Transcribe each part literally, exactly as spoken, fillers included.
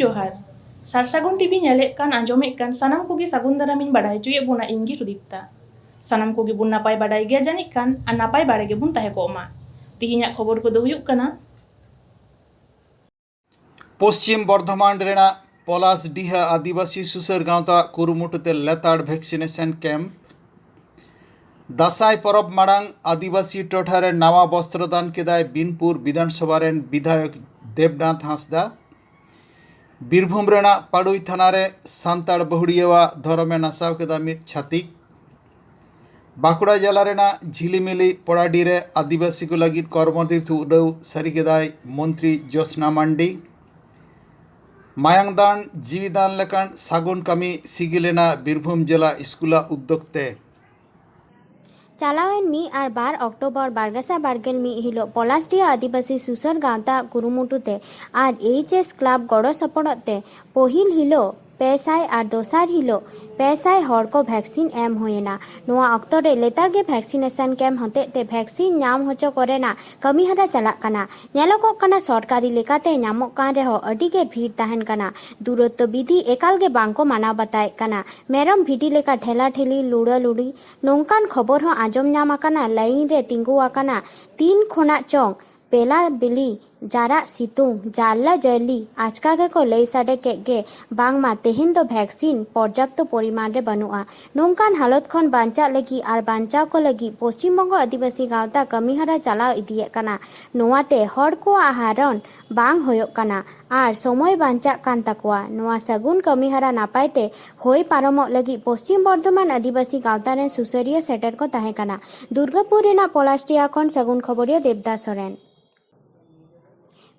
ᱡᱚᱦᱟᱨ᱾ ᱥᱟᱨᱥᱟᱹᱜᱩᱱ ᱴᱤᱵᱷᱤ ᱧᱮᱞᱮᱫ ᱠᱟᱱ, ᱟᱸᱡᱚᱢᱮᱫ ᱠᱟᱱ ᱥᱟᱱᱟᱢ ᱠᱚᱜᱮ ᱥᱟᱹᱜᱩᱱ ᱫᱟᱨᱟᱢᱤᱧ ᱵᱟᱰᱟᱭ ᱦᱚᱪᱚᱭᱮᱫ ᱵᱚᱱᱟ, ᱤᱧ ᱜᱮ ᱥᱩᱫᱤᱯᱛᱟ᱾ ᱥᱟᱱᱟᱢ ᱠᱚᱜᱮ ᱵᱚᱱ ᱱᱟᱯᱟᱭ ᱵᱟᱰᱟᱭ ᱜᱮᱭᱟ ᱡᱟᱹᱱᱤᱡ ᱠᱷᱟᱱ, ᱟᱨ ᱱᱟᱯᱟᱭ ᱵᱟᱲᱟ ᱜᱮᱵᱚᱱ ᱛᱟᱦᱮᱸ ᱠᱚᱜ ᱢᱟ᱾ ᱛᱤᱦᱤᱧᱟᱜ ᱠᱷᱚᱵᱚᱨ ᱠᱚᱫᱚ ᱦᱩᱭᱩᱜ ᱠᱟᱱᱟ᱾ ᱯᱚᱥᱪᱤᱢ ᱵᱚᱨᱫᱷᱚᱢᱟᱱ ᱨᱮᱱᱟᱜ ᱯᱚᱞᱟᱥᱰᱤᱦᱟ ᱟᱹᱫᱤᱵᱟᱹᱥᱤ ᱥᱩᱥᱟᱹᱨ ᱜᱟᱶᱛᱟ ᱠᱩᱨᱩᱢᱩᱴᱩ ᱛᱮ ᱞᱮᱛᱟᱲ ᱵᱷᱮᱠᱥᱤᱱᱮᱥᱚᱱ ᱠᱮᱢᱯ᱾ ᱫᱟᱸᱥᱟᱭ ᱯᱚᱨᱚᱵᱽ ᱢᱟᱲᱟᱝ ᱟᱹᱫᱤᱵᱟᱹᱥᱤ ᱴᱚᱴᱷᱟ ᱨᱮ ᱱᱟᱣᱟ ᱵᱚᱥᱛᱨᱚ ᱫᱟᱱ ᱠᱮᱫᱟᱭ ᱵᱤᱱᱯᱩᱨ ᱵᱤᱫᱷᱟᱱ ᱥᱚᱵᱷᱟ ᱨᱮᱱ ᱵᱤᱫᱷᱟᱭᱚᱠ ᱫᱮᱵᱽᱱᱟᱛᱷ ᱦᱟᱸᱥᱫᱟ᱾ ᱵᱤᱨᱵᱷᱩᱢ ᱨᱮᱱᱟᱜ ᱯᱟᱰᱩᱭ ᱛᱷᱟᱱᱟ ᱨᱮ ᱥᱟᱱᱛᱟᱲ ᱵᱟᱹᱦᱩᱲᱤᱭᱟᱹᱣᱟᱜ ᱫᱷᱚᱨᱚᱢᱮ ᱱᱟᱥᱟᱣ ᱠᱮᱫᱟ ᱢᱤᱫ ᱪᱷᱟᱹᱛᱤᱠ᱾ ᱵᱟᱸᱠᱩᱲᱟ ᱡᱮᱞᱟ ᱨᱮᱱᱟᱜ ᱡᱷᱤᱞᱤᱢᱤᱞᱤ ᱯᱚᱲᱟᱰᱤ ᱨᱮ ᱟᱹᱫᱤᱵᱟᱹᱥᱤ ᱠᱚ ᱞᱟᱹᱜᱤᱫ ᱠᱚᱨᱢᱚᱫᱤᱨᱛᱷ ᱩᱰᱟᱹᱣ ᱥᱟᱹᱨᱤ ᱠᱮᱫᱟᱭ ᱢᱚᱱᱛᱨᱤ ᱡᱳᱥᱱᱟ ᱢᱟᱱᱰᱤ᱾ ᱢᱟᱭᱟᱝ ᱫᱟᱱ, ᱡᱤᱣᱤ ᱫᱟᱱ ᱞᱮᱠᱟᱱ ᱥᱟᱹᱜᱩᱱ ᱠᱟᱹᱢᱤ ᱥᱤᱜᱤᱞ ᱮᱱᱟ ᱵᱤᱨᱵᱷᱩᱢ ᱡᱮᱞᱟ ᱥᱠᱩᱞᱟᱜ ᱩᱫᱽᱫᱳᱜᱽ ᱛᱮ᱾ ᱪᱟᱞᱟᱣᱮᱱ ᱢᱤᱫ ᱟᱨ ᱵᱟᱨ ᱚᱠᱴᱳᱵᱚᱨ ᱵᱟᱨ ᱜᱮᱥᱟᱭ ᱵᱟᱨ ᱜᱮᱞ ᱢᱤᱫ ᱦᱤᱞᱳᱜ ᱯᱚᱞᱟᱥᱰᱤᱦᱟ ᱟᱹᱫᱤᱵᱟᱹᱥᱤ ᱥᱩᱥᱟᱹᱨ ᱜᱟᱶᱛᱟ ᱠᱩᱨᱩᱢᱩᱴᱩ ᱛᱮ ᱟᱨ ᱮᱭᱤᱪ ᱮᱥ ᱠᱞᱟᱵᱽ ᱜᱚᱲᱚ ᱥᱚᱯᱚᱦᱚᱫ ᱛᱮ ᱯᱟᱹᱦᱤᱞ ᱦᱤᱞᱳᱜ ᱯᱮ ᱥᱟᱭ ᱟᱨ ᱫᱚᱥᱟᱨ ᱦᱤᱞᱳᱜ ᱯᱮ ᱥᱟᱭ ᱦᱚᱲ ᱠᱚ ᱵᱷᱮᱠᱥᱤᱱ ᱮᱢ ᱦᱩᱭᱮᱱᱟ᱾ ᱱᱚᱣᱟ ᱚᱠᱛᱚ ᱨᱮ ᱞᱮᱛᱟᱲ ᱜᱮ ᱵᱷᱮᱠᱥᱤᱱᱮᱥᱚᱱ ᱠᱮᱢᱯ ᱦᱚᱛᱮᱡ ᱛᱮ ᱵᱷᱮᱠᱥᱤᱱ ᱧᱟᱢ ᱦᱚᱪᱚ ᱠᱚᱨᱮᱱᱟᱜ ᱠᱟᱹᱢᱤᱦᱚᱨᱟ ᱪᱟᱞᱟᱜ ᱠᱟᱱᱟ᱾ ᱧᱮᱞᱚᱜᱚᱜ ᱠᱟᱱᱟ, ᱥᱚᱨᱠᱟᱨᱤ ᱞᱮᱠᱟᱛᱮ ᱧᱟᱢᱚᱜ ᱠᱟᱱ ᱨᱮᱦᱚᱸ ᱟᱹᱰᱤ ᱜᱮ ᱵᱷᱤᱲ ᱛᱟᱦᱮᱱ ᱠᱟᱱᱟ᱾ ᱫᱩᱨᱚᱛᱛᱚ ᱵᱤᱫᱷᱤ ᱮᱠᱟᱞ ᱜᱮ ᱵᱟᱝ ᱠᱚ ᱢᱟᱱᱟᱣ ᱵᱟᱛᱟᱣᱮᱫ ᱠᱟᱱᱟ᱾ ᱢᱮᱨᱚᱢ ᱵᱷᱤᱰᱤ ᱞᱮᱠᱟ ᱴᱷᱮᱞᱟ ᱴᱷᱮᱞᱤ, ᱞᱩᱲᱟ ᱞᱩᱲᱤ, ᱱᱚᱝᱠᱟᱱ ᱠᱷᱚᱵᱚᱨ ᱦᱚᱸ ᱟᱸᱡᱚᱢ ᱧᱟᱢ ᱟᱠᱟᱱᱟ᱾ ᱞᱟᱭᱤᱱ ᱨᱮ ᱛᱤᱸᱜᱩ ᱟᱠᱟᱱᱟ ᱛᱤᱱ ᱠᱷᱚᱱᱟᱜ ᱪᱚᱝ ᱯᱮᱞᱟ ᱵᱤᱞᱤ, ᱡᱟᱨᱟᱜ ᱥᱤᱛᱩᱝ, ᱡᱟᱨᱞᱟ ᱡᱟᱨᱞᱤ ᱟᱪᱠᱟ ᱜᱮᱠᱚ ᱞᱟᱹᱭ ᱥᱟᱰᱮ ᱠᱮᱫ ᱜᱮ ᱵᱟᱝᱢᱟ ᱛᱮᱦᱮᱧ ᱫᱚ ᱵᱷᱮᱠᱥᱤᱱ ᱯᱚᱨᱡᱟᱯᱛᱚ ᱯᱚᱨᱤᱢᱟᱱ ᱨᱮ ᱵᱟᱹᱱᱩᱜᱼᱟ᱾ ᱱᱚᱝᱠᱟᱱ ᱦᱟᱞᱚᱛ ᱠᱷᱚᱱ ᱵᱟᱧᱪᱟᱜ ᱞᱟᱹᱜᱤᱫ ᱟᱨ ᱵᱟᱧᱪᱟᱣ ᱠᱚ ᱞᱟᱹᱜᱤᱫ ᱯᱚᱥᱪᱤᱢ ᱵᱚᱝᱜᱚ ᱟᱹᱫᱤᱵᱟᱹᱥᱤ ᱜᱟᱶᱛᱟ ᱠᱟᱹᱢᱤᱦᱚᱨᱟ ᱪᱟᱞᱟᱣ ᱤᱫᱤᱭᱮᱫ ᱠᱟᱱᱟ᱾ ᱱᱚᱣᱟᱛᱮ ᱦᱚᱲ ᱠᱚᱣᱟᱜ ᱦᱟᱨᱚᱱ ᱵᱟᱝ ᱦᱩᱭᱩᱜ ᱠᱟᱱᱟ ᱟᱨ ᱥᱚᱢᱚᱭ ᱵᱟᱧᱪᱟᱜ ᱠᱟᱱ ᱛᱟᱠᱚᱣᱟ᱾ ᱱᱚᱣᱟ ᱥᱟᱹᱜᱩᱱ ᱠᱟᱹᱢᱤᱦᱚᱨᱟ ᱱᱟᱯᱟᱭ ᱛᱮ ᱦᱩᱭ ᱯᱟᱨᱚᱢᱚᱜ ᱞᱟᱹᱜᱤᱫ ᱯᱚᱥᱪᱤᱢ ᱵᱚᱨᱫᱷᱚᱢᱟᱱ ᱟᱹᱫᱤᱵᱟᱹᱥᱤ ᱜᱟᱶᱛᱟ ᱨᱮᱱ ᱥᱩᱥᱟᱹᱨᱤᱭᱟᱹ ᱥᱮᱴᱮᱨ ᱠᱚ ᱛᱟᱦᱮᱸ ᱠᱟᱱᱟ᱾ ᱫᱩᱨᱜᱟᱯᱩᱨ ᱨᱮᱱᱟᱜ ᱯᱚᱞᱟᱥᱰᱤᱦᱟ ᱠᱷᱚᱱ ᱥᱟᱹᱜᱩᱱ ᱠᱷᱚᱵᱚᱨᱤᱭᱟᱹ ᱫᱮᱵᱽᱫᱟᱥ ᱥᱚᱨᱮᱱ᱾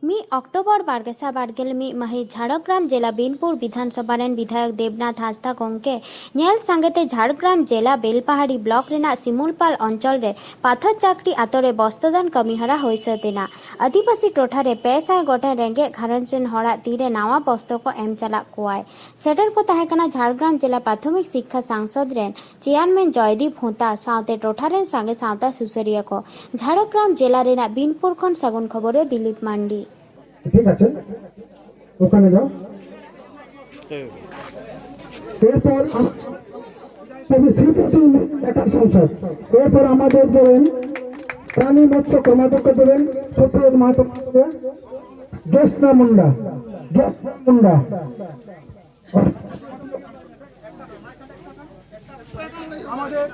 ᱢᱤᱫ ᱚᱠᱴᱳᱵᱚᱨ ᱵᱟᱨ ᱜᱮᱥᱟᱭ ᱵᱟᱨ ᱜᱮᱞ ᱢᱤᱫ ᱢᱟᱹᱦᱤᱛ ᱡᱷᱟᱲᱜᱨᱟᱢ ᱡᱮᱞᱟ ᱵᱤᱱᱯᱩᱨ ᱵᱤᱫᱷᱟᱱ ᱥᱚᱵᱷᱟ ᱨᱮᱱ ᱵᱤᱫᱷᱟᱭᱚᱠ ᱫᱮᱵᱽᱱᱟᱛᱷ ᱦᱟᱸᱥᱫᱟ ᱜᱚᱢᱠᱮ ᱧᱮᱞ ᱥᱟᱸᱜᱮ ᱛᱮ ᱡᱷᱟᱲᱜᱨᱟᱢ ᱡᱮᱞᱟ ᱵᱮᱞᱯᱟᱦᱟᱲᱤ ᱵᱞᱚᱠ ᱨᱮᱱᱟᱜ ᱥᱤᱢᱩᱞᱯᱟᱞ ᱚᱧᱪᱚᱞ ᱨᱮ ᱯᱟᱛᱷᱚᱨ ᱪᱟᱠᱲᱤ ᱟᱛᱳ ᱨᱮ ᱵᱚᱥᱛᱚᱫᱟᱱ ᱠᱟᱹᱢᱤᱦᱚᱨᱟ ᱦᱩᱭ ᱥᱟᱹᱛ ᱮᱱᱟ᱾ ᱟᱹᱫᱤᱵᱟᱹᱥᱤ ᱴᱚᱴᱷᱟ ᱨᱮ ᱯᱮ ᱥᱟᱭ ᱜᱚᱴᱮᱱ ᱨᱮᱸᱜᱮᱡ ᱜᱷᱟᱨᱚᱸᱡᱽ ᱨᱮᱱ ᱦᱚᱲᱟᱜ ᱛᱤᱨᱮ ᱱᱟᱣᱟ ᱵᱚᱥᱛᱚ ᱠᱚ ᱮᱢ ᱪᱟᱞᱟᱜ ᱠᱚᱣᱟᱭ᱾ ᱥᱮᱴᱮᱨ ᱠᱚ ᱛᱟᱦᱮᱸ ᱠᱟᱱᱟ ᱡᱷᱟᱲᱜᱨᱟᱢ ᱡᱮᱞᱟ ᱯᱨᱟᱛᱷᱚᱢᱤᱠ ᱥᱤᱠᱠᱷᱟ ᱥᱟᱝᱥᱚᱫᱽ ᱨᱮᱱ ᱪᱮᱭᱟᱨᱢᱮᱱ ᱡᱚᱭᱫᱤᱯ ᱦᱳᱸᱛᱟ ᱥᱟᱶᱛᱮ ᱴᱚᱴᱷᱟ ᱨᱮᱱ ᱥᱟᱸᱜᱮ ᱥᱟᱶᱛᱟ ᱥᱩᱥᱟᱹᱨᱤᱭᱟᱹ ᱠᱚ᱾ ᱡᱷᱟᱲᱜᱨᱟᱢ ᱡᱮᱞᱟ ᱨᱮᱱᱟᱜ ᱵᱤᱱᱯᱩᱨ ᱠᱷᱚᱱ ᱥᱟᱹᱜᱩᱱ ᱠᱷᱚᱵᱚᱨᱤᱭᱟᱹ ᱫᱤᱞᱤᱯ ᱢᱟᱱᱰᱤ᱾ ᱴᱷᱤᱠ ᱟᱪᱷᱮ, ᱚᱠᱟ ᱞᱮᱠᱟ? এরপর আম-, তবে শ্রীপতি একাশি বছর। এরপর আমাদের ধরেন প্রাণী মৎস্য কর্মাধ্যক্ষ দেবেন সত্যব্রত মাহাতো, জ্যোৎস্না মুন্ডা, জ্যোৎস্না মুন্ডা। আমাদের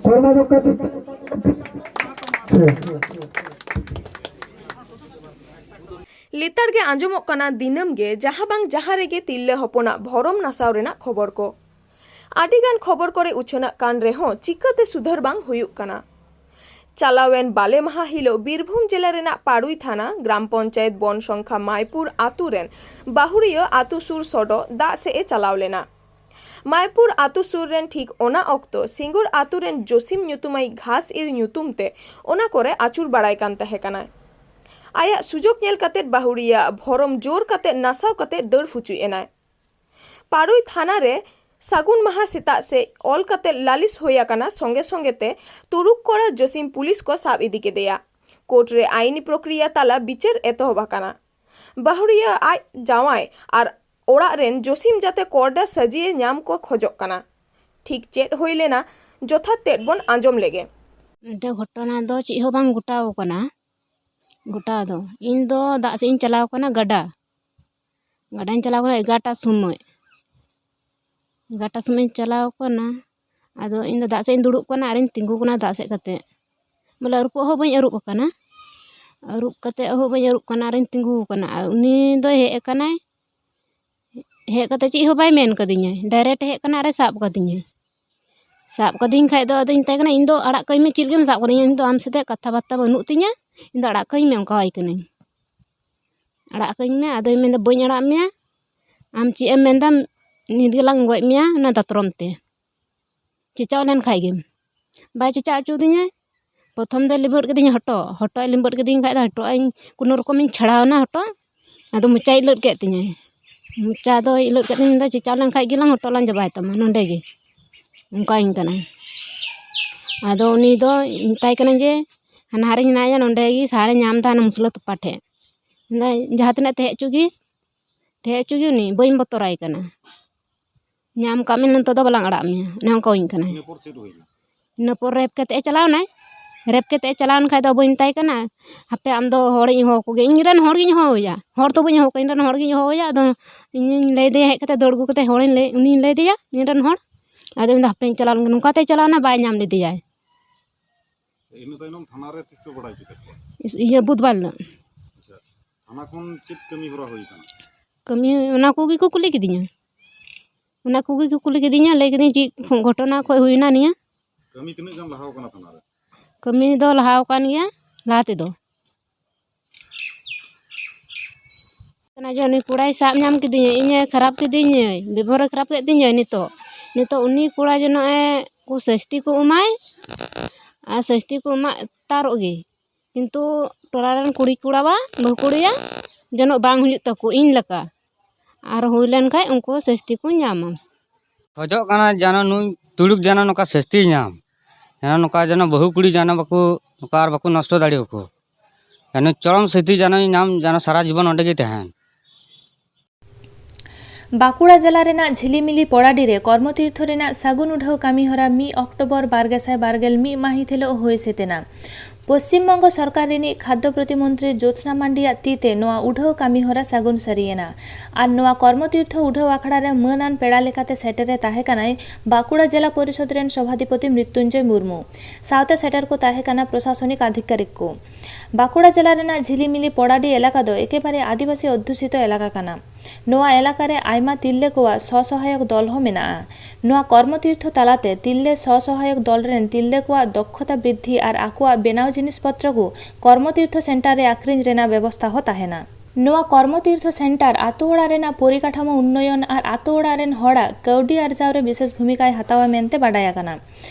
কর্মাধ্যক্ষ দিচ্ছেন। ᱞᱮᱛᱟᱲ ᱜᱮ ᱟᱸᱡᱚᱢᱚᱜ ᱠᱟᱱᱟ ᱫᱤᱱᱟᱹᱢ ᱜᱮ ᱡᱟᱦᱟᱸ ᱵᱟᱝ ᱡᱟᱦᱟᱸ ᱨᱮᱜᱮ ᱛᱤᱨᱞᱟᱹ ᱦᱚᱯᱚᱱᱟᱜ ᱵᱷᱚᱨᱚᱢ ᱱᱟᱥᱟᱣ ᱨᱮᱱᱟᱜ ᱠᱷᱚᱵᱚᱨ ᱠᱚ᱾ ᱟᱹᱰᱤ ᱜᱟᱱ ᱠᱷᱚᱵᱚᱨ ᱠᱚᱨᱮ ᱩᱪᱷᱟᱹᱱᱟᱜ ᱠᱟᱱ ᱨᱮᱦᱚᱸ ᱪᱤᱠᱟᱹᱛᱮ ᱥᱩᱫᱷᱟᱹᱨ ᱵᱟᱝ ᱦᱩᱭᱩᱜ ᱠᱟᱱᱟ᱾ ᱪᱟᱞᱟᱣᱮᱱ ᱵᱟᱞᱮ ᱢᱟᱦᱟ ᱦᱤᱞᱳᱜ ᱵᱤᱨᱵᱷᱩᱢ ᱡᱮᱞᱟ ᱨᱮᱱᱟᱜ ᱯᱟᱲᱩᱭ ᱛᱷᱟᱱᱟ ᱜᱨᱟᱢ ᱯᱚᱧᱪᱟᱭᱮᱛ ᱵᱚᱱ ᱥᱚᱝᱠᱷᱟ ᱢᱟᱭᱯᱩᱨ ᱟᱛᱩ ᱨᱮᱱ ᱵᱟᱦᱩᱲᱤᱭᱟᱹ ᱟᱛᱩ ᱥᱩᱨ ᱥᱚᱰᱚᱜ ᱫᱟᱜ ᱥᱮᱫ ᱮ ᱪᱟᱞᱟᱣ ᱞᱮᱱᱟ᱾ ᱢᱟᱭᱯᱩᱨ ᱟᱛᱩ ᱥᱩᱨ ᱨᱮᱱ ᱴᱷᱤᱠ ᱚᱱᱟ ᱚᱠᱛᱚ ᱥᱤᱸᱜᱩᱨ ᱟᱛᱩ ᱨᱮᱱ ᱡᱳᱥᱤᱢ ᱧᱩᱛᱩᱢᱟᱭᱤᱡ ᱜᱷᱟᱥ ᱤᱨ ᱧᱩᱛᱩᱢ ᱛᱮ ᱚᱱᱟ ᱠᱚᱨᱮ ᱟᱹᱪᱩᱨ ᱵᱟᱲᱟᱭ ᱠᱟᱱ ᱛᱟᱦᱮᱸ ᱠᱟᱱᱟᱭ᱾ ᱟᱭᱟᱜ ᱥᱩᱡᱳᱜᱽ ᱧᱮᱞ ᱠᱟᱛᱮ ᱵᱟᱦᱩᱲᱤᱭᱟᱹ ᱟᱜ ᱵᱷᱚᱨᱚᱢ ᱡᱳᱨ ᱠᱟᱛᱮ ᱱᱟᱥᱟᱣ ᱠᱟᱛᱮ ᱫᱟᱹᱲ ᱯᱷᱩᱪᱩᱡ ᱮᱱᱟᱭ᱾ ᱯᱟᱲᱩᱭ ᱛᱷᱟᱱᱟ ᱨᱮ ᱥᱟᱹᱜᱩᱱ ᱢᱟᱦᱟ ᱥᱮᱛᱟᱜ ᱥᱮᱡ ᱚᱞ ᱠᱟᱛᱮ ᱞᱟᱹᱞᱤᱥ ᱦᱩᱭ ᱟᱠᱟᱱᱟ᱾ ᱥᱚᱸᱜᱮ ᱥᱚᱸᱜᱮ ᱛᱮ ᱛᱩᱲᱩᱠ ᱠᱚᱲᱟ ᱡᱳᱥᱤᱢ ᱯᱩᱞᱤᱥ ᱠᱚ ᱥᱟᱵ ᱤᱫᱤ ᱠᱮᱫᱮᱭᱟ᱾ ᱠᱳᱨᱴ ᱨᱮ ᱟᱭᱤᱱᱤ ᱯᱨᱚᱠᱨᱤᱭᱟ ᱛᱟᱞᱟ ᱵᱤᱪᱟᱹᱨ ᱮᱛᱚᱦᱚᱵ ᱟᱠᱟᱱᱟ᱾ ᱵᱟᱦᱩᱲᱤᱭᱟᱹ ᱟᱡ ᱡᱟᱶᱟᱭ ᱟᱨ ᱚᱲᱟᱜ ᱨᱮᱱ ᱡᱳᱥᱤᱢ ᱡᱟᱛᱮ ᱠᱚᱨᱰᱟ ᱥᱟᱹᱡᱤᱭᱮ ᱧᱟᱢ ᱠᱚ ᱠᱷᱚᱡᱚᱜ ᱠᱟᱱᱟ᱾ ᱴᱷᱤᱠ ᱪᱮᱫ ᱦᱩᱭ ᱞᱮᱱᱟ, ᱡᱚᱛᱷᱟᱛ ᱛᱮᱫ ᱵᱚᱱ ᱟᱸᱡᱚᱢ ᱞᱮᱜᱮ᱾ ᱱᱚᱰᱮ ᱜᱷᱚᱴᱚᱱᱟ ᱫᱚ ᱪᱮᱫ ᱦᱚᱸ ᱵᱟᱝ ᱜᱷᱚᱴᱟᱣ ᱠᱟᱱᱟ᱾ ᱜᱷᱚᱴᱟᱣ ᱫᱚ ᱤᱧ ᱫᱚ ᱫᱟᱜ ᱥᱮᱫ ᱤᱧ ᱪᱟᱞᱟᱣ ᱠᱟᱱᱟ, ᱜᱟᱰᱟ ᱜᱟᱰᱟᱧ ᱪᱟᱞᱟᱣ ᱠᱟᱱᱟ ᱮᱜᱟᱨᱚᱴᱟ ᱥᱚᱢᱚᱭ᱾ ᱮᱜᱟᱨᱚᱴᱟ ᱥᱚᱢᱚᱭ ᱤᱧ ᱪᱟᱞᱟᱣ ᱠᱟᱱᱟ᱾ ᱟᱫᱚ ᱤᱧ ᱫᱚ ᱫᱟᱜ ᱥᱮᱫ ᱤᱧ ᱫᱩᱲᱩᱵ ᱠᱟᱱᱟ ᱟᱨᱤᱧ ᱛᱤᱸᱜᱩ ᱠᱟᱱᱟ ᱫᱟᱜ ᱥᱮᱫ ᱠᱟᱛᱮ᱾ ᱵᱚᱞᱮ ᱟᱹᱨᱩᱵᱚᱜ ᱦᱚᱸ ᱵᱟᱹᱧ ᱟᱹᱨᱩᱵ ᱟᱠᱟᱱᱟ᱾ ᱟᱹᱨᱩᱵ ᱠᱟᱛᱮ ᱦᱚᱸ ᱵᱟᱹᱧ ᱟᱹᱨᱩᱵ ᱠᱟᱱᱟ ᱟᱨᱤᱧ ᱛᱤᱸᱜᱩ ᱠᱟᱱᱟ᱾ ᱟᱨ ᱩᱱᱤ ᱫᱚᱭ ᱦᱮᱡ ᱟᱠᱟᱱᱟᱭ᱾ ᱦᱮᱡ ᱠᱟᱛᱮ ᱪᱮᱫ ᱦᱚᱸ ᱵᱟᱭ ᱢᱮᱱ ᱠᱟᱫᱤᱧᱟᱭ᱾ ᱰᱟᱭᱨᱮᱠᱴ ᱦᱮᱡ ᱠᱟᱱᱟ ᱟᱨᱮ ᱥᱟᱵ ᱠᱟᱫᱤᱧᱟ᱾ ᱥᱟᱵ ᱠᱟᱹᱫᱤᱧ ᱠᱷᱟᱡ ᱫᱚ ᱟᱫᱚᱧ ᱢᱮᱛᱟᱭ ᱠᱟᱱᱟ, "ᱤᱧ ᱫᱚ ᱟᱲᱟᱜ ᱠᱟᱹᱧ ᱢᱮ, ᱪᱮᱫ ᱞᱟᱹᱜᱤᱫ ᱮᱢ ᱥᱟᱵ ᱠᱟᱹᱫᱤᱧᱟ? ᱤᱧ ᱫᱚ ᱟᱢ ᱥᱟᱛᱮ ᱠᱟᱛᱷᱟ ᱵᱟᱨᱛᱟ ᱵᱟᱹᱱᱩᱜ ᱛᱤᱧᱟ, ᱤᱧ ᱫᱚ ᱟᱲᱟᱜ ᱠᱟᱹᱧ ᱢᱮ", ᱚᱱᱠᱟᱣᱟᱭ ᱠᱟᱹᱱᱟᱹᱧ᱾ "ᱟᱲᱟᱜ ᱠᱟᱹᱧ ᱢᱮ", ᱟᱫᱚᱭ ᱢᱮᱱᱫᱟ, "ᱵᱟᱹᱧ ᱟᱲᱟᱜ ᱢᱮᱭᱟ, ᱟᱢ ᱪᱮᱫ ᱮᱢ ᱢᱮᱱᱫᱟ, ᱱᱤᱛ ᱜᱮᱞᱟᱝ ᱜᱚᱡ ᱢᱮᱭᱟ ᱚᱱᱟ ᱫᱟᱛᱨᱚᱢ ᱛᱮ, ᱪᱮᱪᱟᱣ ᱞᱮᱱ ᱠᱷᱟᱡ ᱜᱮᱢ᱾" ᱵᱟᱭ ᱪᱮᱪᱟᱣ ᱦᱚᱪᱚ ᱟᱹᱫᱤᱧᱟᱭ᱾ ᱯᱨᱚᱛᱷᱚᱢ ᱫᱚᱭ ᱞᱤᱵᱟᱹᱲ ᱠᱤᱫᱤᱧᱟ ᱦᱚᱴᱚᱜ, ᱦᱚᱴᱚᱜ ᱮ ᱞᱤᱵᱟᱹᱲ ᱠᱤᱫᱤᱧ ᱠᱷᱟᱡ ᱫᱚ ᱦᱚᱴᱚᱜ ᱤᱧ ᱠᱳᱱᱳ ᱨᱚᱠᱚᱢᱤᱧ ᱪᱷᱟᱲᱟᱣ ᱮᱱᱟ ᱦᱚᱴᱚᱜ᱾ ᱟᱫᱚ ᱢᱚᱪᱟᱭ ᱤᱞᱟᱹᱫ ᱠᱮᱫ ᱛᱤᱧᱟᱹ᱾ ᱢᱚᱪᱟ ᱫᱚᱭ ᱤᱞᱟᱹᱫ ᱠᱮᱫ ᱛᱤᱧ ᱢᱮᱱᱫᱟ, "ᱪᱮᱪᱟᱣ ᱞᱮᱱ ᱠᱷᱟᱡ ᱜᱮᱞᱟᱝ ᱦᱚᱴᱚᱜ ᱞᱟᱝ ᱪᱟᱵᱟᱭ ᱛᱟᱢᱟ ᱱᱚᱸᱰᱮ ᱜᱮ", ᱚᱱᱠᱟᱧ ᱠᱟᱱᱟᱭ᱾ ᱟᱫᱚ ᱩᱱᱤ ᱫᱚ ᱢᱮᱛᱟᱭ ᱠᱟᱹᱱᱟᱹᱧ ᱡᱮ, "ᱦᱟᱱᱟ ᱦᱟᱨᱤᱧ ᱦᱮᱱᱟᱭᱟ, ᱱᱚᱸᱰᱮ ᱜᱮ ᱥᱟᱦᱟᱨᱮ ᱧᱟᱢ ᱮᱫᱟ ᱦᱟᱱᱟ ᱢᱩᱥᱞᱟᱹ ᱛᱚᱯᱟ ᱴᱷᱮᱡ᱾" ᱢᱮᱱᱫᱟᱭ, "ᱡᱟᱦᱟᱸ ᱛᱤᱱᱟᱹᱜ ᱛᱟᱦᱮᱸ ᱦᱚᱪᱚ ᱜᱮ, ᱛᱟᱦᱮᱸ ᱦᱚᱪᱚ ᱜᱮ ᱩᱱᱤ, ᱵᱟᱹᱧ ᱵᱚᱛᱚᱨᱟᱭ ᱠᱟᱱᱟ᱾ ᱧᱟᱢ ᱠᱟᱜ ᱢᱮ, ᱱᱤᱛᱚᱜ ᱫᱚ ᱵᱟᱞᱟᱝ ᱟᱲᱟᱜ ᱢᱮᱭᱟ, ᱚᱱᱮ ᱚᱱᱠᱟᱣᱟᱹᱧ ᱠᱟᱱᱟᱭ᱾ ᱤᱱᱟᱹ ᱯᱚᱨ ᱪᱮᱫ ᱦᱩᱭᱱᱟ? ᱤᱱᱟᱹ ᱯᱚᱨ ᱨᱮᱯ ᱠᱟᱛᱮ ᱮ ᱪᱟᱞᱟᱣᱱᱟᱭ᱾ ᱨᱮᱯ ᱠᱟᱛᱮ ᱮ ᱪᱟᱞᱟᱣᱮᱱ ᱠᱷᱟᱡ ᱫᱚ ᱵᱟᱹᱧ ᱢᱮᱛᱟᱭ ᱠᱟᱱᱟ, ᱦᱟᱯᱮ ᱟᱢ ᱫᱚ ᱦᱚᱲᱤᱧ ᱦᱚᱦᱚ ᱠᱚᱜᱮ, ᱤᱧ ᱨᱮᱱ ᱦᱚᱲ ᱜᱤᱧ ᱦᱚᱦᱚᱭᱟ, ᱦᱚᱲ ᱫᱚ ᱵᱟᱹᱧ ᱦᱚᱦᱚ ᱠᱚᱣᱟ, ᱤᱧ ᱨᱮᱱ ᱦᱚᱲ ᱜᱤᱧ ᱦᱚᱦᱚᱭᱟ᱾ ᱟᱫᱚ ᱤᱧᱤᱧ ᱞᱟᱹᱭ ᱫᱟᱭᱟ, ᱦᱮᱡ ᱠᱟᱛᱮ ᱫᱟᱹᱲ ᱟᱹᱜᱩ ᱠᱟᱛᱮ ᱦᱚᱲᱤᱧ ᱞᱟᱹᱭ, ᱩᱱᱤᱧ ᱞᱟᱹᱭ ᱫᱟᱭᱟ ᱤᱧ ᱨᱮᱱ ᱦᱚᱲ᱾ ᱟᱫᱚ ᱤᱧ ᱫᱚ ᱦᱟᱯᱮᱧ ᱪᱟᱞᱟᱣ ᱞᱮᱱ ᱜᱮ, ᱱᱚᱝᱠᱟᱛᱮᱭ ᱪᱟᱞᱟᱣᱱᱟ, ᱵᱟᱭ ᱧᱟᱢ ᱞᱮᱫᱮᱭᱟᱭ᱾ ᱤᱱᱟᱹ ᱛᱟᱭᱱᱚᱢ ᱛᱷᱟᱱᱟ ᱨᱮ ᱛᱤᱥ ᱯᱮ ᱵᱟᱲᱟᱭ ᱦᱚᱪᱚ ᱠᱮᱫ ᱠᱚᱣᱟ? ᱤᱭᱟᱹ, ᱵᱩᱫᱷᱵᱟᱨ ᱦᱤᱞᱳᱜ᱾ ᱟᱪᱪᱷᱟ, ᱛᱷᱟᱱᱟ ᱠᱷᱚᱱ ᱪᱮᱫ ᱠᱟᱹᱢᱤ ᱦᱚᱨᱟ ᱦᱩᱭ ᱠᱟᱱᱟ? ᱠᱟᱹᱢᱤ ᱚᱱᱟ ᱠᱚᱜᱮ ᱠᱚ ᱠᱩᱞᱤ ᱠᱤᱫᱤᱧᱟ, ᱚᱱᱟ ᱠᱚᱜᱮ ᱠᱚ ᱠᱩᱞᱤ ᱠᱤᱫᱤᱧᱟ, ᱞᱟᱹᱭ ᱠᱤᱫᱤᱧ ᱪᱮᱫ ᱜᱷᱚᱴᱚᱱᱟ ᱠᱷᱚᱡ ᱦᱩᱭᱱᱟ ᱱᱤᱭᱟᱹ᱾ ᱠᱟᱹᱢᱤ ᱛᱤᱱᱟᱹᱜ ᱜᱟᱱ ᱞᱟᱦᱟᱣ ᱠᱟᱱᱟ ᱛᱷᱟᱱᱟ ᱨᱮ? ᱠᱟᱹᱢᱤ ᱫᱚ ᱞᱟᱦᱟᱣ ᱠᱟᱱ ᱜᱮᱭᱟ ᱞᱟᱦᱟ ᱛᱮᱫᱚ᱾ ᱠᱟᱱᱟ ᱡᱮ ᱩᱱᱤ ᱠᱚᱲᱟᱭ ᱥᱟᱵ ᱧᱟᱢ ᱠᱤᱫᱤᱧᱟ, ᱤᱧᱮ ᱠᱷᱟᱨᱟᱯ ᱠᱤᱫᱤᱧᱟᱭ, ᱵᱮᱵᱚᱦᱟᱨᱮ ᱠᱷᱟᱨᱟᱯ ᱠᱮᱫ ᱛᱤᱧᱟᱭ᱾ ᱱᱤᱛᱚᱜ, ᱱᱤᱛᱚᱜ ᱩᱱᱤ ᱠᱚᱲᱟ ᱡᱮ ᱱᱚᱜᱼᱚᱭ ᱠᱚ ᱥᱟᱹᱥᱛᱤ ᱠᱚ ᱮᱢᱟᱭ, ᱟᱨ ᱥᱟᱹᱥᱛᱤ ᱠᱚ ᱮᱢᱟ ᱛᱟᱨᱚᱜ ᱜᱮ, ᱠᱤᱱᱛᱩ ᱴᱚᱞᱟ ᱨᱮᱱ ᱠᱩᱲᱤ ᱠᱚᱲᱟᱣᱟᱜ, ᱵᱟᱹᱦᱩ ᱠᱩᱲᱤᱭᱟᱜ ᱡᱮᱱᱚ ᱵᱟᱝ ᱦᱩᱭᱩᱜ ᱛᱟᱠᱚ ᱤᱧ ᱞᱮᱠᱟ, ᱟᱨ ᱦᱩᱭ ᱞᱮᱱ ᱠᱷᱟᱡ ᱩᱱᱠᱩ ᱥᱟᱹᱥᱛᱤ ᱠᱚ ᱧᱟᱢᱟ᱾ ᱠᱷᱚᱡᱚᱜ ᱠᱟᱱᱟ ᱡᱮᱱᱚ ᱱᱩᱭ ᱛᱩᱲᱩᱠ ᱡᱮᱱᱚ ᱱᱚᱝᱠᱟ ᱥᱟᱹᱥᱛᱤᱭ ᱧᱟᱢ, ᱡᱮᱱᱚ ᱱᱚᱝᱠᱟ ᱡᱮᱱᱚ ᱵᱟᱹᱦᱩ ᱠᱩᱲᱤ ᱡᱮᱱᱚ ᱵᱟᱠᱚ, ᱱᱚᱝᱠᱟ ᱟᱨ ᱵᱟᱠᱚ ᱱᱚᱥᱴᱚ ᱫᱟᱲᱮᱭᱟᱠᱚ, ᱡᱮᱱᱚ ᱪᱚᱨᱚᱢ ᱥᱟᱹᱥᱛᱤ ᱡᱮᱱᱚᱭ ᱧᱟᱢ, ᱡᱮᱱᱚ ᱥᱟᱨᱟ ᱡᱤᱵᱚᱱ ᱚᱸᱰᱮ ᱜᱮ ᱛᱟᱦᱮᱱ᱾ ᱵᱟᱸᱠᱩᱲᱟ ᱡᱮᱞᱟ ᱨᱮᱱᱟᱜ ᱡᱷᱤᱞᱤᱢᱤᱞᱤ ᱯᱚᱲᱟᱰᱤ ᱨᱮ ᱠᱚᱨᱢᱚ ᱛᱤᱨᱛᱷᱚ ᱨᱮᱱᱟᱜ ᱥᱟᱹᱜᱩᱱ ᱩᱰᱷᱟᱹᱣ ᱠᱟᱹᱢᱤᱦᱚᱨᱟ ᱢᱤᱫ ᱚᱠᱴᱳᱵᱚᱨ ᱵᱟᱨ ᱜᱮᱥᱟᱭ ᱵᱟᱨ ᱜᱮᱞ ᱢᱤᱫ ᱢᱟᱹᱦᱤᱛ ᱦᱤᱞᱳᱜ ᱦᱩᱭ ᱥᱟᱹᱛ ᱮᱱᱟ᱾ ᱯᱚᱥᱪᱤᱢ ᱵᱚᱝᱜᱚ ᱥᱚᱨᱠᱟᱨ ᱨᱤᱱᱤᱡ ᱠᱷᱟᱫᱽᱫᱚ ᱯᱨᱚᱛᱤᱢᱚᱱᱛᱨᱤ ᱡᱳᱛᱥᱱᱟ ᱢᱟᱱᱰᱤᱭᱟᱜ ᱛᱤ ᱛᱮ ᱱᱚᱣᱟ ᱩᱰᱷᱟᱹᱣ ᱠᱟᱹᱢᱤᱦᱚᱨᱟ ᱥᱟᱹᱜᱩᱱ ᱥᱟᱹᱨᱤᱭᱮᱱᱟ᱾ ᱟᱨ ᱱᱚᱣᱟ ᱠᱚᱨᱢᱚ ᱛᱤᱨᱛᱷᱚ ᱩᱰᱷᱟᱹᱣ ᱟᱠᱷᱲᱟ ᱨᱮ ᱢᱟᱹᱱ ᱟᱱ ᱯᱮᱲᱟ ᱞᱮᱠᱟᱛᱮ ᱥᱮᱴᱮᱨ ᱮ ᱛᱟᱦᱮᱸ ᱠᱟᱱᱟᱭ ᱵᱟᱸᱠᱩᱲᱟ ᱡᱮᱞᱟ ᱯᱚᱨᱤᱥᱚᱫᱽ ᱨᱮᱱ ᱥᱚᱵᱷᱟᱫᱷᱤᱯᱚᱛᱤ ᱢᱨᱤᱛᱭᱩᱧᱡᱚᱭ ᱢᱩᱨᱢᱩ᱾ ᱥᱟᱶᱛᱮ ᱥᱮᱴᱮᱨ ᱠᱚ ᱛᱟᱦᱮᱸ ᱠᱟᱱᱟ ᱯᱨᱚᱥᱟᱥᱚᱱᱤᱠ ᱟᱫᱷᱤᱠᱟᱨᱤᱠ ᱠᱚ᱾ ᱵᱟᱸᱠᱩᱲᱟ ᱡᱮᱞᱟ ᱨᱮᱱᱟᱜ ᱡᱷᱤᱞᱤᱢᱤᱞᱤ ᱯᱚᱲᱟᱰᱤ ᱮᱞᱟᱠᱟ ᱫᱚ ᱮᱠᱮᱵᱟᱨᱮ ᱟᱹᱫᱤᱵᱟᱹᱥᱤ ᱚᱫᱽᱫᱷᱩᱥᱤᱛᱚ ᱮᱞᱟᱠᱟ ᱠᱟᱱᱟ᱾ ᱱᱚᱣᱟ ᱮᱞᱟᱠᱟ ᱨᱮ ᱟᱭᱢᱟ ᱛᱤᱨᱞᱟᱹ ᱠᱚᱣᱟᱜ ᱥᱚ-ᱥᱚᱦᱟᱭᱚᱠ ᱫᱚᱞ ᱦᱚᱸ ᱢᱮᱱᱟᱜᱼᱟ᱾ ᱱᱚᱣᱟ ᱠᱚᱨᱢᱚ ᱛᱤᱨᱛᱷᱚ ᱛᱟᱞᱟᱛᱮ ᱛᱤᱨᱞᱟᱹ ᱥᱚ-ᱥᱚᱦᱟᱭᱚᱠ ᱫᱚᱞ ᱨᱮᱱ ᱛᱤᱨᱞᱟᱹ ᱠᱚᱣᱟᱜ ᱫᱚᱠᱷᱚᱛᱟ ᱵᱨᱤᱫᱽᱫᱷᱤ ᱟᱨ ᱟᱠᱚᱣᱟᱜ ᱵᱮᱱᱟᱣ ᱡᱤᱱᱤᱥ ᱯᱚᱛᱨᱚ ᱠᱚ ᱠᱚᱨᱢᱚ ᱛᱤᱨᱛᱷᱚ ᱥᱮᱱᱴᱟᱨ ᱨᱮ ᱟᱠᱷᱨᱤᱧ ᱨᱮᱱᱟᱜ ᱵᱮᱵᱚᱥᱛᱷᱟ ᱦᱚᱸ ᱛᱟᱦᱮᱱᱟ᱾ ᱱᱚᱣᱟ ᱠᱚᱨᱢᱚ ᱛᱤᱨᱛᱷᱚ ᱥᱮᱱᱴᱟᱨ ᱟᱛᱳ ᱚᱲᱟᱜ ᱨᱮᱱᱟᱜ ᱯᱚᱨᱤᱠᱟᱴᱷᱟᱢᱳ ᱩᱱᱱᱚᱭᱚᱱ ᱟᱨ ᱟᱛᱳ ᱚᱲᱟᱜ ᱨᱮᱱ ᱦᱚᱲᱟᱜ ᱠᱟᱹᱣᱰᱤ ᱟᱨᱡᱟᱣ ᱨᱮ ᱵᱤᱥᱮᱥ ᱵᱷᱩᱢᱤᱠᱟᱭ ᱦᱟᱛᱟᱣᱟ ᱢᱮᱱᱛᱮ ᱵᱟᱰᱟᱭ ᱟᱠᱟᱱᱟ᱾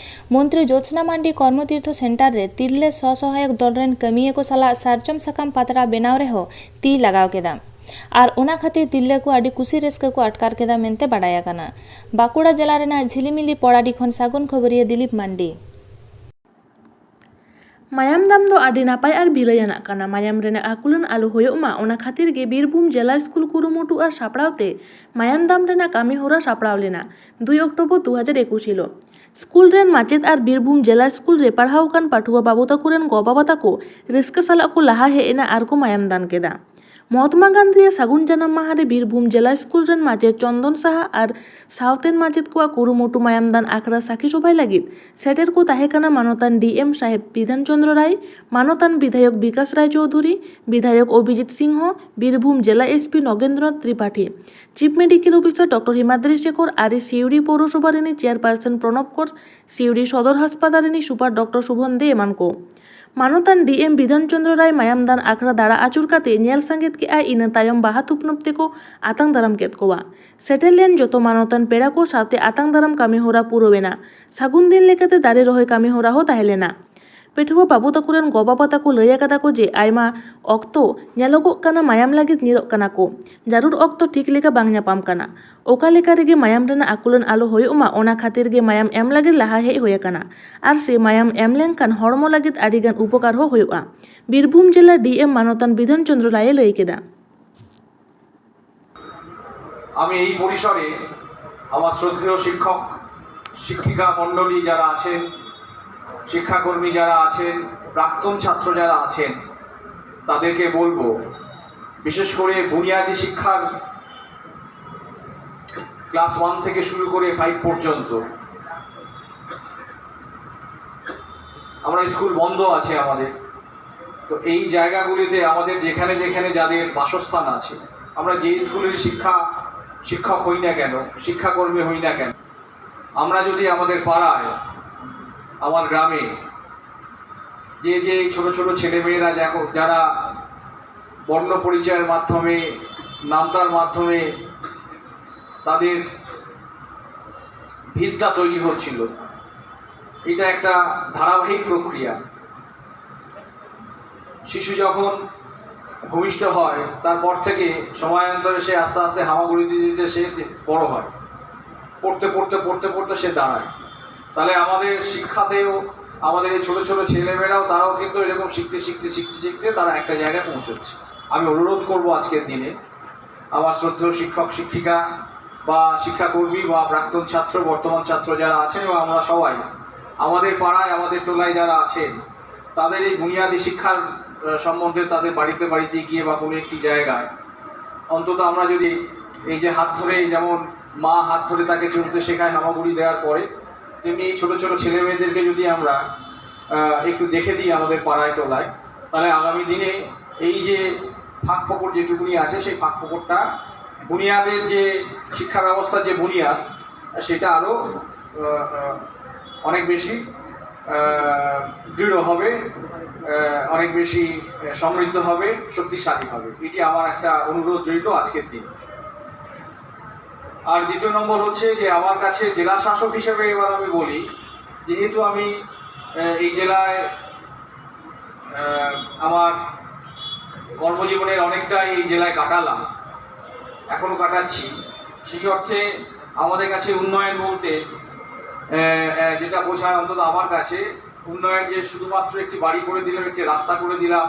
ᱢᱚᱱᱛᱨᱤ ᱡᱳᱛᱥᱱᱟ ᱢᱟᱱᱰᱤ ᱠᱚᱨᱢᱚ ᱛᱤᱨᱛᱷᱚ ᱥᱮᱱᱴᱟᱨ ᱨᱮ ᱛᱤᱨᱞᱟᱹ ᱥᱚ-ᱥᱚᱦᱟᱭᱚᱠ ᱫᱚᱞ ᱨᱮᱱ ᱠᱟᱹᱢᱤᱭᱟᱹ ᱠᱚ ᱥᱟᱞᱟᱜ ᱥᱟᱨᱡᱚᱢ ᱥᱟᱠᱟᱢ ᱯᱟᱛᱲᱟ ᱵᱮᱱᱟᱣ ᱨᱮᱦᱚᱸ ᱛᱤ ᱞᱟᱜᱟᱣ ᱠᱮᱫᱟ᱾ ᱟᱨ ᱚᱱᱟ ᱠᱷᱟᱹᱛᱤᱨ ᱛᱤᱨᱞᱟᱹ ᱠᱚ ᱟᱹᱰᱤ ᱠᱩᱥᱤ ᱨᱟᱹᱥᱠᱟᱹ ᱠᱚ ᱟᱴᱠᱟᱨ ᱠᱮᱫᱟ ᱢᱮᱱᱛᱮ ᱵᱟᱰᱟᱭ ᱟᱠᱟᱱᱟ᱾ ᱵᱟᱸᱠᱩᱲᱟ ᱡᱮᱞᱟ ᱨᱮᱱᱟᱜ ᱡᱷᱤᱞᱤᱢᱤᱞᱤ ᱯᱚᱲᱟᱰᱤ ᱠᱷᱚᱱ ᱥᱟᱹᱜᱩᱱ ᱠᱷᱚᱵᱚᱨᱤᱭᱟᱹ ᱫᱤᱞᱤᱯ ᱢᱟᱱᱰᱤ᱾ ᱢᱟᱭᱟᱢ ᱫᱟᱱ ᱫᱚ ᱟᱹᱰᱤ ᱱᱟᱯᱟᱭ ᱟᱨ ᱵᱷᱤᱞᱟᱹᱭᱟᱱᱟᱜ ᱠᱟᱱᱟ᱾ ᱢᱟᱭᱟᱢ ᱨᱮᱱᱟᱜ ᱟᱹᱠᱩᱞᱟᱹᱱ ᱟᱞᱚ ᱦᱩᱭᱩᱜ ᱢᱟ, ᱚᱱᱟ ᱠᱷᱟᱹᱛᱤᱨ ᱜᱮ ᱵᱤᱨᱵᱷᱩᱢ ᱡᱮᱞᱟ ᱥᱠᱩᱞ ᱠᱩᱨᱩᱢᱩᱴᱩ ᱟᱨ ᱥᱟᱯᱲᱟᱣ ᱛᱮ ᱢᱟᱭᱟᱢ ᱫᱟᱱ ᱨᱮᱱᱟᱜ ᱠᱟᱹᱢᱤ ᱦᱚᱨᱟ ᱥᱟᱯᱲᱟᱣ ᱞᱮᱱᱟ᱾ ᱫᱩᱭ ᱚᱠᱴᱳᱵᱚᱨ ᱫᱩ ᱦᱟᱡᱟᱨ ᱮᱠᱩᱥ ᱦᱤᱞᱳᱜ ᱥᱠᱩᱞ ᱨᱮᱱ ᱢᱟᱪᱮᱫ ᱟᱨ ᱵᱤᱨᱵᱷᱩᱢ ᱡᱮᱞᱟ ᱥᱠᱩᱞ ᱨᱮ ᱯᱟᱲᱦᱟᱣ ᱟᱠᱟᱱ ᱯᱟᱹᱴᱷᱩᱣᱟᱹ ᱵᱟᱹᱵᱩ ᱛᱟᱠᱚ ᱨᱮᱱ ᱜᱚ ᱵᱟᱵᱟ ᱛᱟᱠᱚ ᱨᱟᱹᱥᱠᱟᱹ ᱥᱟᱞᱟᱜ ᱠᱚ ᱞᱟᱦᱟ ᱦᱮᱡ ᱮᱱᱟ ᱟᱨ ᱠᱚ ᱢᱟᱭᱟᱢ ᱫᱟᱱ ᱠᱮᱫᱟ᱾ ᱢᱚᱦᱟᱛᱢᱟ ᱜᱟᱱᱫᱷᱤᱭᱟᱜ ᱥᱟᱹᱜᱩᱱ ᱡᱟᱱᱟᱢ ᱢᱟᱦᱟ ᱨᱮ ᱵᱤᱨᱵᱷᱩᱢ ᱡᱮᱞᱟ ᱥᱠᱩᱞ ᱨᱮᱱ ᱢᱟᱪᱮᱫ ᱪᱚᱱᱫᱚᱱ ᱥᱟᱦᱟ ᱟᱨ ᱥᱟᱶᱛᱮᱱ ᱢᱟᱪᱮᱫ ᱠᱚᱣᱟᱜ ᱠᱩᱨᱩᱢᱩᱴᱩ ᱢᱟᱭᱟᱢ ᱫᱟᱱ ᱟᱠᱷᱲᱟ ᱥᱟᱹᱠᱷᱤ ᱥᱚᱵᱷᱟᱭ ᱞᱟᱹᱜᱤᱫ ᱥᱮᱴᱮᱨ ᱠᱚ ᱛᱟᱦᱮᱸ ᱠᱟᱱᱟ ᱢᱟᱱᱚᱛᱟᱱ ᱰᱤ ᱮᱢ ᱥᱟᱦᱮᱵᱽ ᱵᱤᱫᱷᱟᱱ ᱪᱚᱸᱫᱽᱨᱚ ᱨᱟᱭ, ᱢᱟᱱᱚᱛᱟᱱ ᱵᱤᱫᱷᱟᱭᱚᱠ ᱵᱤᱠᱟᱥ ᱨᱟᱭ ᱪᱳᱣᱫᱷᱩᱨᱤ, ᱵᱤᱫᱷᱟᱭᱚᱠ ᱚᱵᱷᱤᱡᱤᱛ ᱥᱤᱝᱦᱚ, ᱵᱤᱨᱵᱷᱩᱢ ᱡᱮᱞᱟ S P Nagendra Tripathi, chip medical officer doctor ᱦᱤᱢᱟᱫᱽᱨᱤ Sekhar, ᱟᱨ ᱥᱤᱣᱲᱤ ᱯᱳᱣᱨᱚᱥᱚᱵᱷᱟ ᱨᱤᱱᱤᱡ ᱪᱮᱭᱟᱨᱯᱟᱨᱥᱚᱱ ᱯᱨᱚᱱᱚᱵᱽ ᱠᱚᱨ, ᱥᱤᱣᱲᱤ ᱥᱚᱫᱚᱨ ᱦᱟᱥᱯᱟᱛᱟᱞ ᱨᱤᱱᱤᱡ ᱥᱩᱯᱟᱨ ᱰᱚᱠᱴᱚᱨ ᱥᱩᱵᱷᱚᱱ ᱫᱮ ᱮᱢᱟᱱ ᱠᱚ᱾ ᱢᱟᱱᱚᱛᱟᱱ ᱰᱤ ᱮᱢ ᱵᱤᱫᱷᱟᱱ ᱪᱚᱸᱫᱽᱨᱚ ᱨᱟᱭ ᱢᱟᱭᱟᱢ ᱫᱟᱱ ᱟᱠᱷᱲᱟ ᱫᱟᱬᱟ ᱟᱹᱪᱩᱨ ᱠᱟᱛᱮ ᱧᱮᱞ ᱥᱟᱸᱜᱮᱫ ᱠᱮᱫᱼᱟᱭ, ᱤᱱᱟᱹ ᱛᱟᱭᱚᱢ ᱵᱟᱦᱟ ᱛᱷᱩᱯᱱᱟᱹᱯ ᱛᱮᱠᱚ ᱟᱛᱟᱝ ᱫᱟᱨᱟᱢ ᱠᱮᱫ ᱠᱚᱣᱟ᱾ ᱥᱮᱴᱮᱨ ᱞᱮᱱ ᱡᱚᱛᱚ ᱢᱟᱱᱚᱛᱟᱱ ᱯᱮᱲᱟ ᱠᱚ ᱥᱟᱶᱛᱮ ᱟᱛᱟᱝ ᱫᱟᱨᱟᱢ ᱠᱟᱹᱢᱤ ᱦᱚᱨᱟ ᱯᱩᱨᱟᱹᱣ ᱮᱱᱟ᱾ ᱥᱟᱹᱜᱩᱱ ᱫᱤᱱ ᱞᱮᱠᱟᱛᱮ ᱫᱟᱨᱮ ᱨᱚᱦᱚᱭ ᱠᱟᱹᱢᱤ ᱦᱚᱨᱟ ᱦᱚᱸ ᱛᱟᱦᱮᱸ ᱞᱮᱱᱟ᱾ ᱯᱟᱹᱴᱷᱩᱣᱟᱹ ᱵᱟᱹᱵᱩ ᱛᱟᱠᱚ ᱨᱮᱱ ᱜᱚ ᱵᱟᱵᱟ ᱛᱟᱠᱚ ᱞᱟᱹᱭ ᱟᱠᱟᱫᱟ ᱠᱚ ᱡᱮ ᱟᱭᱢᱟ ᱚᱠᱛᱚ ᱧᱮᱞᱚᱜᱚᱜ ᱠᱟᱱᱟ ᱢᱟᱭᱟᱢ ᱞᱟᱹᱜᱤᱫ ᱧᱤᱨᱚᱜ ᱠᱟᱱᱟ ᱠᱚ, ᱡᱟᱹᱨᱩᱲ ᱚᱠᱛᱚ ᱴᱷᱤᱠ ᱞᱮᱠᱟ ᱵᱟᱝ ᱧᱟᱯᱟᱢ ᱠᱟᱱᱟ᱾ ᱚᱠᱟ ᱞᱮᱠᱟ ᱨᱮᱜᱮ ᱢᱟᱭᱟᱢ ᱨᱮᱱᱟᱜ ᱟᱹᱠᱩᱞᱟᱹᱱ ᱟᱞᱚ ᱦᱩᱭᱩᱜ ᱢᱟ, ᱚᱱᱟ ᱠᱷᱟᱹᱛᱤᱨ ᱜᱮ ᱢᱟᱭᱟᱢ ᱮᱢ ᱞᱟᱹᱜᱤᱫ ᱞᱟᱦᱟ ᱦᱮᱡ ᱦᱩᱭ ᱟᱠᱟᱱᱟ᱾ ᱟᱨ ᱥᱮ ᱢᱟᱭᱟᱢ ᱮᱢ ᱞᱮᱱᱠᱷᱟᱱ ᱦᱚᱲᱢᱚ ᱞᱟᱹᱜᱤᱫ ᱟᱹᱰᱤ ᱜᱟᱱ ᱩᱯᱚᱠᱟᱨ ᱦᱚᱸ ᱦᱩᱭᱩᱜᱼᱟ᱾ ᱵᱤᱨᱵᱷᱩᱢ ᱡᱮᱞᱟ ᱰᱤ ᱮᱢ ᱢᱟᱱᱚᱛᱟᱱ ᱵᱤᱫᱷᱟᱱ ᱪᱚᱸᱫᱽᱨᱚ ᱨᱟᱭ ᱮ ᱞᱟᱹᱭ ᱠᱮᱫᱟ᱾ আমি এই পরিসরে আমার শ্রদ্ধেয় শিক্ষক শিক্ষিকা মণ্ডলী যারা আছেন, শিক্ষাকর্মী যারা আছেন, প্রাক্তন ছাত্র যারা আছেন, তাদেরকে বলবো, বিশেষ করে বুনিয়াদী শিক্ষার ক্লাস ওয়ান থেকে শুরু করে ফাইভ পর্যন্ত আমরা স্কুল বন্ধ আছে আমাদের। তো এই জায়গাগুলিতে আমাদের যেখানে যেখানে যাদের বাসস্থান আছে, আমরা যে স্কুলের শিক্ষা শিক্ষক হই না কেন, শিক্ষাকর্মী হই না কেন, আমরা যদি আমাদের পাড়ায়, আমার গ্রামে যে যে ছোট ছোট ছেলেমেয়েরা যারা বর্ণ পরিচয়ের মাধ্যমে, নামতার মাধ্যমে তাদের ভিতটা তৈরি হচ্ছিল, এটা একটা ধারাবাহিক প্রক্রিয়া। শিশু যখন ভূমিষ্ঠ হয়, তারপর থেকে সময়ান্তরে সে আস্তে আস্তে হামাগুড়ি দিতে দিতে সে বড় হয়, পড়তে পড়তে পড়তে পড়তে সে দাঁড়ায়। তাহলে আমাদের শিক্ষাতেও আমাদের এই ছোট ছোট ছেলেমেয়েরাও, তারাও কিন্তু এরকম শিখতে শিখতে শিখতে শিখতে তারা একটা জায়গায় পৌঁছচ্ছে। আমি অনুরোধ করব আজকের দিনে আমার শ্রদ্ধেয় শিক্ষক শিক্ষিকা বা শিক্ষাকর্মী বা প্রাক্তন ছাত্র, বর্তমান ছাত্র যারা আছেন, এবং আমরা সবাই, আমাদের পাড়ায়, আমাদের টোলায় যারা আছেন, তাদের এই বুনিয়াদী শিক্ষার আহ, সম্বন্ধে তাদের বাড়িতে বাড়িতে গিয়ে বা কোনো একটি জায়গায় অন্তত আমরা যদি এই যে হাত ধরে, যেমন মা হাত ধরে তাকে চলতে শেখায় হামাগুড়ি দেওয়ার পরে, তেমনি এই ছোট ছোট ছেলে মেয়েদেরকে যদি আমরা আহ, একটু দেখে দিই আমাদের পাড়ায় টোলায়, তাহলে আগামী দিনে এই যে ফাঁক ফোকর যেটুকুনি আছে, সেই ফাঁক ফোকরটা, বুনিয়াদের যে শিক্ষা ব্যবস্থার যে বুনিয়াদ, সেটা আরও অনেক বেশি আহ, দৃঢ় হবে, আহ, অনেক বেশি আহ, সমৃদ্ধ হবে, শক্তিশালী হবে। এটি আমার একটা অনুরোধ রইল আজকের দিন। আর দ্বিতীয় নম্বর হচ্ছে যে আমার কাছে জেলা শাসক হিসেবে এবার আমি বলি, যেহেতু আমি আহ, এই জেলায় আহ, আমার কর্মজীবনের অনেকটা এই জেলায় কাটালাম, এখনো কাটাচ্ছি, সেই অর্থে আমাদের কাছে উন্নয়ন বলতে আহ, আহ, যেটা বোঝায়, অন্তত আমার কাছে উন্নয়ন যে শুধুমাত্র একটি বাড়ি করে দিলাম, একটি রাস্তা করে দিলাম,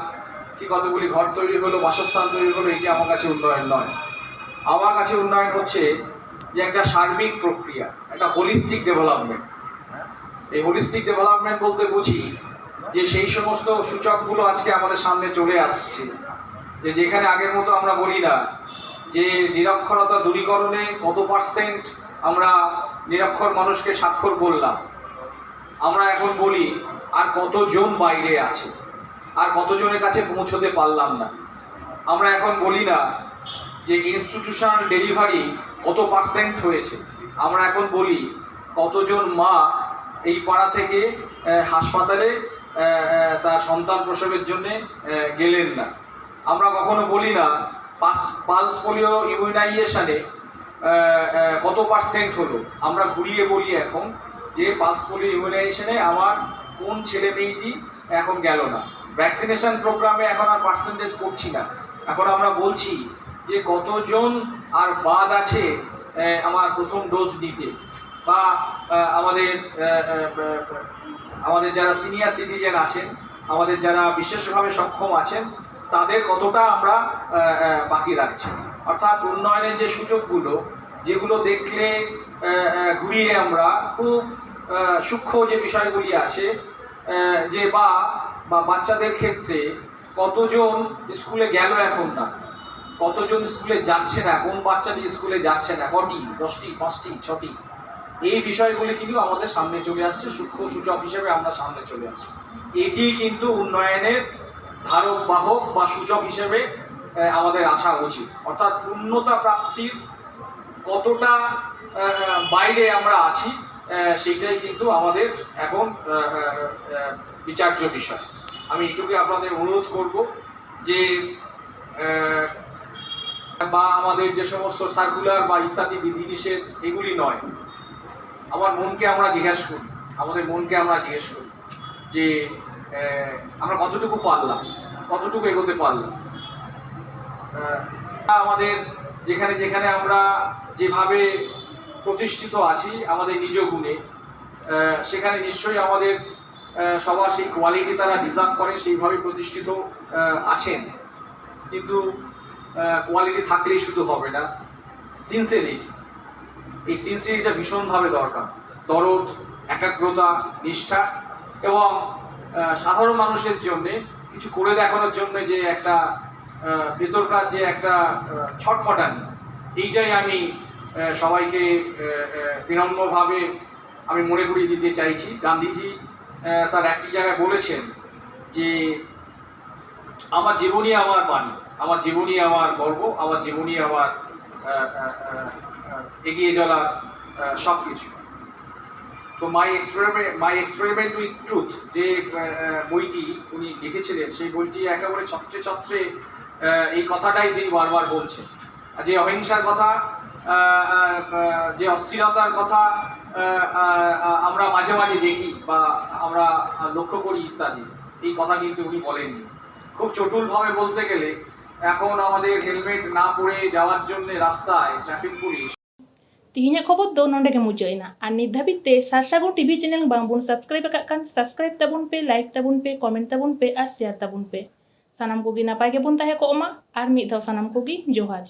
কি কতগুলি ঘর তৈরি হলো, বাসস্থান তৈরি হলো, এটি আমার কাছে উন্নয়ন নয়। আমার কাছে উন্নয়ন হচ্ছে যে একটা সার্বিক প্রক্রিয়া, একটা হোলিস্টিক ডেভেলপমেন্ট। এই হোলিস্টিক ডেভেলপমেন্ট বলতে বুঝি যে সেই সমস্ত সূচকগুলো আজকে আমাদের সামনে চলে আসছে, যে যেখানে আগের মতো আমরা বলি না যে নিরক্ষরতা দূরীকরণে কত পার্সেন্ট আমরা নিরক্ষর মানুষকে স্বাক্ষর করলাম, আমরা এখন বলি আর কতজন বাইরে আছে, আর কতজনের কাছে পৌঁছতে পারলাম না। আমরা এখন বলি না যে ইনস্টিটিউশনাল ডেলিভারি কত পার্সেন্ট হয়েছে, আমরা এখন বলি কতজন মা এই পাড়া থেকে আহ, হাসপাতালে আহ, আহ, তার সন্তান প্রসবের জন্য গেলেন না। আমরা কখনো বলি না পাস পালস পোলিও ইমিউনাইজেশনে কত পার্সেন্ট হলো, আমরা ঘুরিয়ে বলি এখন যে পালস পোলিও ইমিউনাইজেশনে আমার কোন ছেলে মেয়েটি এখন গেল না। ভ্যাকসিনেশন প্রোগ্রামে এখন আর পার্সেন্টেজ করছি না, এখন আমরা বলছি যে কতজন আর বাদ আছে আহ, আমার প্রথম ডোজ নিতে। বা আহ, আমাদের আহ, আহ, আহ, আমাদের যারা সিনিয়র সিটিজেন আছেন, আমাদের যারা বিশেষভাবে সক্ষম আছেন, তাদের কতটা আমরা আহ, আহ, বাকি রাখছি। অর্থাৎ উন্নয়নের যে সূচকগুলো, যেগুলো দেখলে আহ, আহ, ঘুরিয়ে আমরা খুব আহ, সূক্ষ্ম যে বিষয়গুলি আছে, আহ, যে বা বা বাচ্চাদের ক্ষেত্রে কতজন স্কুলে গেল এখন না, কতজন স্কুলে যাচ্ছে না, কোন বাচ্চাটি স্কুলে যাচ্ছে না, কটি, দশটি, পাঁচটি, ছটি, এই বিষয়গুলি কিন্তু আমাদের সামনে চলে আসছে, সূক্ষ্ম সূচক হিসেবে আমরা সামনে চলে আসছি। এটি কিন্তু উন্নয়নের ধারক বাহক বা সূচক হিসেবে আহ, আমাদের আসা উচিত। অর্থাৎ পূর্ণতা প্রাপ্তির কতটা আহ, আহ, বাইরে আমরা আছি, আহ, সেইটাই কিন্তু আমাদের এখন আহ, আহ, আহ, বিচার্য বিষয়। আমি এইটুকুই আপনাদের অনুরোধ করব যে আহ, বা আমাদের যে সমস্ত সার্কুলার বা ইত্যাদি বিধিনিষেধ, এগুলি নয়। আমার মনকে আমরা জিজ্ঞাসা করি, আমাদের মনকে আমরা জিজ্ঞেস করি যে আহ, আমরা কতটুকু পারলাম, কতটুকু এগোতে পারলাম। আহ, আমাদের যেখানে যেখানে আমরা যেভাবে প্রতিষ্ঠিত আছি আমাদের নিজ গুণে, আহ, সেখানে নিশ্চয়ই আমাদের আহ, সবার সেই কোয়ালিটি তারা ডিজার্ভ করে, সেইভাবে প্রতিষ্ঠিত আহ, আছেন। কিন্তু কোয়ালিটি থাকলেই শুধু হবে না, সিনসিয়ারিটি, এই সিনসিয়ারিটিটা ভীষণভাবে দরকার। দরদ, একাগ্রতা, নিষ্ঠা এবং আহ, সাধারণ মানুষের জন্য কিছু করে দেখানোর জন্য যে একটা আহ, ভেতরকার যে একটা আহ, ছটফটানি, এইটাই আমি আহ, সবাইকে আহ, আহ, বিনম্রভাবে আমি মনে করিয়ে দিতে চাইছি। গান্ধীজি আহ, তার একটি জায়গায় বলেছেন যে আমার জীবনই আমার বাণী, আমার জীবনই আমার গর্ব, আমার জীবনই আমার আহ, আহ, আহ, আহ, এগিয়ে চলার সব কিছু। তো মাই experiment my experiment with truth যে আহ, আহ, বইটি উনি লিখেছিলেন, সেই বইটি একেবারে ছত্রে ছত্রে আহ, এই কথাটাই তিনি বারবার বলছেন। আর যে অহিংসার কথা, আহ, আহ, আহ, যে অস্থিরতার কথা আহ, আহ, আহ, আমরা মাঝে মাঝে দেখি বা আমরা আহ, লক্ষ্য করি ইত্যাদি, এই কথা কিন্তু উনি বলেননি। খুব চটুলভাবে বলতে গেলে, এখন আমাদের হেলমেট না পরে যাওয়ার জন্য রাস্তায় ট্রাফিক পুলিশ ᱛᱤᱦᱤᱧᱟᱜ ᱠᱷᱚᱵᱚᱨ ᱫᱚ ᱱᱚᱸᱰᱮ ᱜᱮ ᱢᱩᱪᱟᱹᱫ ᱮᱱᱟ᱾ ᱟᱨ ᱱᱤᱛ ᱫᱷᱟᱹᱵᱤᱡ ᱛᱮ ᱥᱟᱨᱥᱟᱹᱜᱩᱱ ᱴᱤᱵᱷᱤ ᱪᱮᱱᱮᱞ ᱵᱟᱝ ᱵᱚᱱ ᱥᱟᱵᱥᱠᱨᱟᱭᱤᱵ ᱟᱠᱟᱫ ᱠᱷᱟᱱ, ᱥᱟᱵᱥᱠᱨᱟᱭᱤᱵ ᱛᱟᱵᱚᱱ ᱯᱮ, ᱞᱟᱭᱤᱠ ᱛᱟᱵᱚᱱ ᱯᱮ, ᱠᱚᱢᱮᱱᱴ ᱛᱟᱵᱚᱱ ᱯᱮ ᱟᱨ ᱥᱮᱭᱟᱨ ᱛᱟᱵᱚᱱ ᱯᱮ᱾ ᱥᱟᱱᱟᱢ ᱠᱚᱜᱮ ᱱᱟᱯᱟᱭ ᱜᱮᱵᱚᱱ ᱛᱟᱦᱮᱸ ᱠᱚᱜ ᱢᱟ᱾ ᱟᱨ ᱢᱤᱫ ᱫᱷᱟᱣ ᱥᱟᱱᱟᱢ ᱠᱚᱜᱮ ᱡᱚᱦᱟᱨ᱾